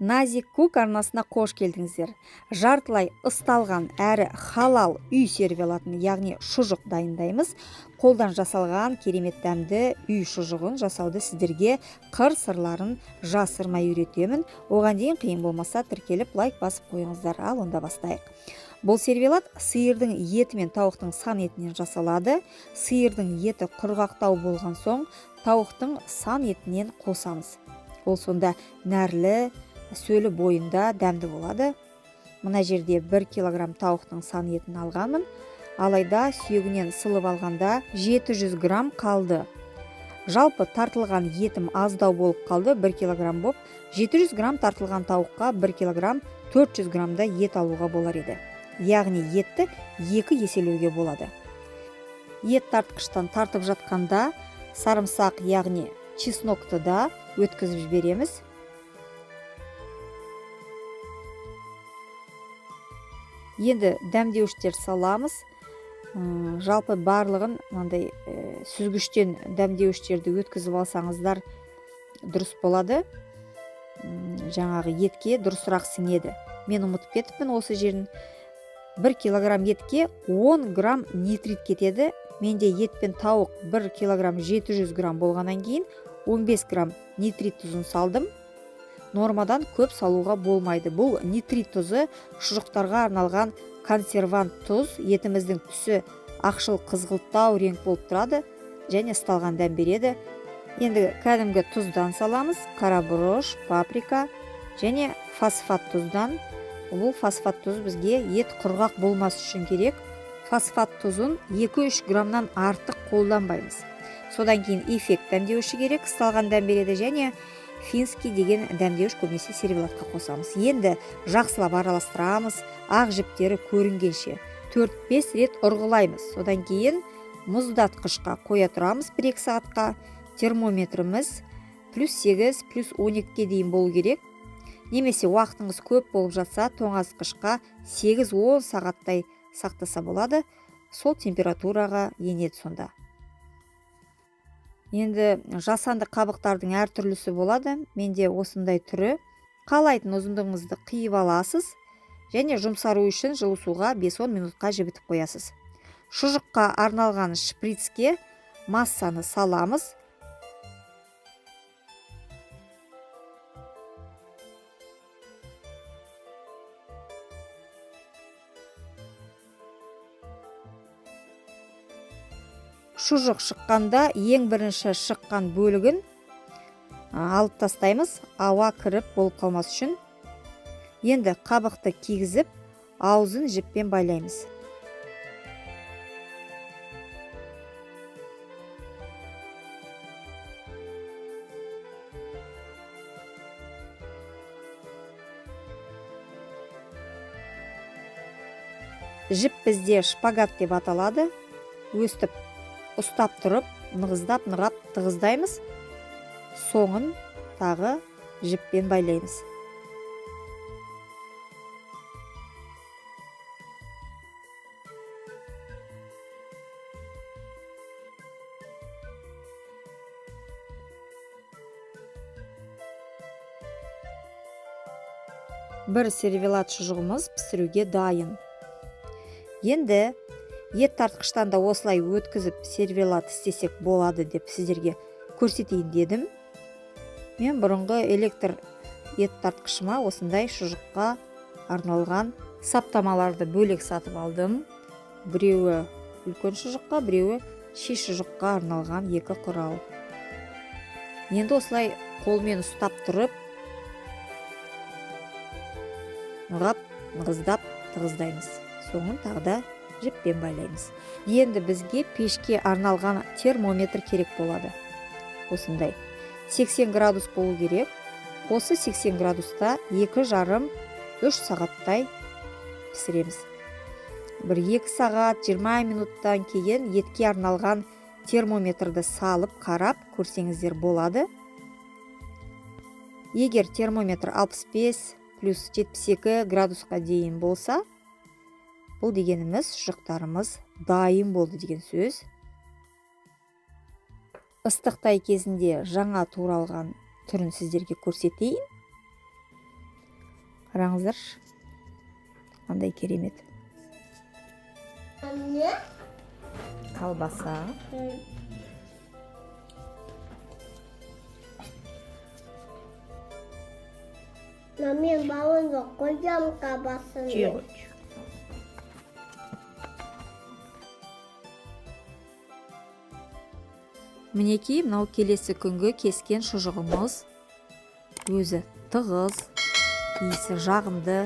Назик Кук арнасына қош келдіңіздер. Жартылай ысталған әрі халал үй сервелатын, яғни шұжық дайындаймыз. Қолдан жасалған керемет дәмді үй шұжығын жасауды сіздерге қыр сырларын жасырмай үйретемін. Оған дейін қиын болмаса тіркеліп лайк басып қойыңыздар. Ал онда бастайық. Бұл сервелат сиырдың еті мен тауықтың сан етінен жасалады. Сиырдың еті құрғақтау болған соң тауықтың сан етінен қосамыз. Ол сонда нәрлі, сөлі бойында дәмді болады. Мына жерде 1 килограмм тауықтың сан етін алғанмын. Алайда сүйегінен сылып алғанда 700 грамм қалды. Жалпы тартылған етім аздау болып қалды, 1 килограмм боп, 700 грамм тартылған тауыққа 1 килограмм 400 граммда ет алуға болар еді. Яғни етті 2 еселеуге болады. Ет тартқыштан тартып жатқанда сарымсақ, яғни чеснокты да өткізіп жібереміз. Енді дәмдеуіштер саламыз. Жалпы барлығын мынандай сүзгіштен дәмдеуіштерді өткізіп алсаңыздар дұрыс болады. Жаңағы етке дұрысырақ сіңеді. Мен ұмытып кетіппін осы жерін. 1 килограмм етке 10 грамм нитрит кетеді. Менде ет пен тауық 1 килограмм 700 грамм болғаннан кейін 15 грамм нитрит тұзын салдым. Нормадан көп салуға болмайды. Бұл нитрит тұзы шұжықтарға арналған консервант тұз. Етіміздің түсі ақшыл қызғылттау реңк болып тұрады және ысталған дәм береді. Енді кәдімгі тұздан саламыз. Қара бұрыш, паприка және фосфат тұздан. Бұл фосфат тұз бізге ет құрғақ болмас үшін керек. Фосфат тұзын 2-3 граммнан артық қолданбаймыз. Содан кейін эффект дәмдеуіші керек, ысталған дәм береді және финский деген дәмдеуіш көбінесе сервелатқа қосамыз. Енді жақсылап араластырамыз, ақ жіптері көрінгенше 4-5 рет ұрғылаймыз. Содан кейін мұздатқышқа қоя тұрамыз 1-2 сағатқа. Термометріміз плюс 8, плюс 12-ге дейін болу керек. Немесе уақытыңыз көп болып жатса, тоңазытқышқа 8-10 сағаттай сақтаса болады. Сол температураға енеді сонда. Енді жасанды қабықтардың әртүрлісі болады. Менде осындай түрі. Қалайтын ұзындығыңызды қиып аласыз және жұмсару үшін жылы суға 5-10 минутқа жібітіп қоясыз. Шұжыққа арналған шприцке массаны саламыз. Шұжық шыққанда ең бірінші шыққан бөлігін алып тастаймыз, ауа кіріп болып қалмас үшін. Енді қабықты кигізіп, аузын жіппен байлаймыз. Жіп бізде шпагат деп аталады. Өстіп ұстап тұрып, нығыздап, нығап тығыздаймыз. Соңын тағы жіппен байлаймыз. Бір сервелат шұжығымыз пісіруге дайын. Енді ет тартқыштан да осылай өткізіп сервелат істесек болады деп сіздерге көрсетейін дедім. Мен бұрынғы электр ет тартқышыма осындай шұжыққа арналған саптамаларды бөлек сатып алдым. Біреуі үлкен шұжыққа, біреуі ши шұжыққа арналған екі құрал. Енді осылай қолмен ұстап тұрып, нығап, нығыздап тығыздаймыз. Соңын тағы да жіппен байлаймыз. Енді бізге пешке арналған термометр керек болады. Осындай 80 градус болу керек. Осы 80 градуста екі жарым, үш сағаттай пісіреміз. Бір екі сағат 20 минуттан кейін етке арналған термометрді салып қарап көрсеңіздер болады. Егер термометр 65 плюс 72 градусқа дейін болса, бұл дегеніміз шұжықтарымыз дайын болды деген сөз. Ыстықтай кезінде жаңа туралған түрін сіздерге көрсетейін. Қараңыздаршы, қандай керемет. Anne. Колбаса. Мен балыңға қоям қабасын. Жей ғой. Мінекей, мынау келесі күнгі кескен шұжығымыз. Өзі тығыз, иісі жағымды.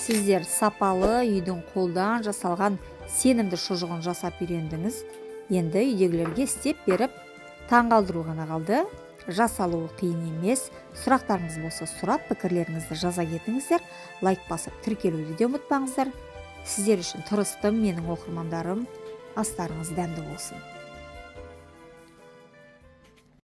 Сіздер сапалы, үйдің қолдан жасалған сенімді шұжығын жасап үйрендіңіз. Енді үйдегілерге істеп беріп, таңғалдыру ғана қалды. Жасалуы қиын емес. Сұрақтарыңыз болса, сұрап, пікірлеріңізді жаза кетіңіздер. Лайк басып, тіркелуді де ұмытпаңыздар. Сіздер үшін тырыстым, менің оқырмандарым. Астарыңыз дәмді болсын.